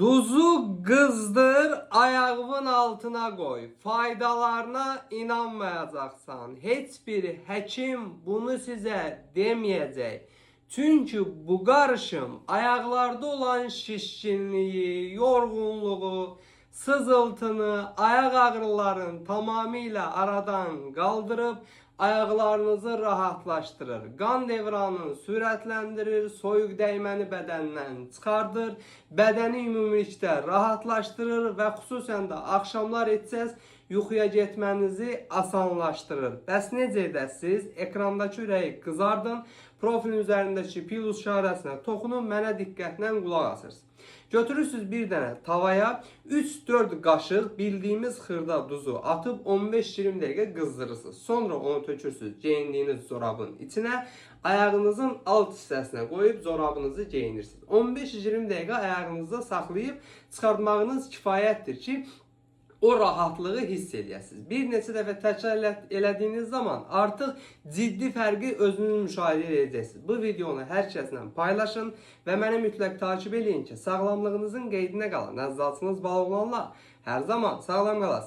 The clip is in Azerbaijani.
Duzu qızdır, ayağının altına qoy. Faydalarına inanmayacaqsan. Heç bir həkim bunu sizə deməyəcək. Çünki bu qarışım ayaqlarda olan şişkinliyi, yorğunluğu, sızıltını, ayaq ağrılarını tamamilə aradan qaldırıb ayaqlarınızı rahatlaşdırır. Qan devranını sürətləndirir, soyuq dəyməni bədəndən çıxardır, bədəni ümumilikdə rahatlaşdırır və xüsusən də axşamlar etsəz yuxuya getmənizi asanlaşdırır. Bəs necə edəsiniz? Ekrandakı ürəyi qızardın, profilin üzərindəki plus işarəsinə toxunun, mənə diqqətlə qulaq asırsınız. Götürürsüz bir dənə tavaya 3-4 qaşıq bildiyimiz xırda duzu atıb 15-20 dəqiqə qızdırırsınız. Sonra onu tökürsüz geyindiyiniz corabın içinə, ayağınızın alt hissəsinə qoyub corabınızı geyinirsiniz. 15-20 dəqiqə ayağınızda saxlayıb çıxartmağınız kifayətdir ki, o rahatlığı hiss eləyəsiniz. Bir neçə dəfə təkrar elədiyiniz zaman artıq ciddi fərqi özünüz müşahidə edəcəksiniz. Bu videonu hər kəslə paylaşın və məni mütləq takip eləyin ki, sağlamlığınızın qeydinə qalın. Əzzacınız bal olanlar hər zaman sağlam qalasınız.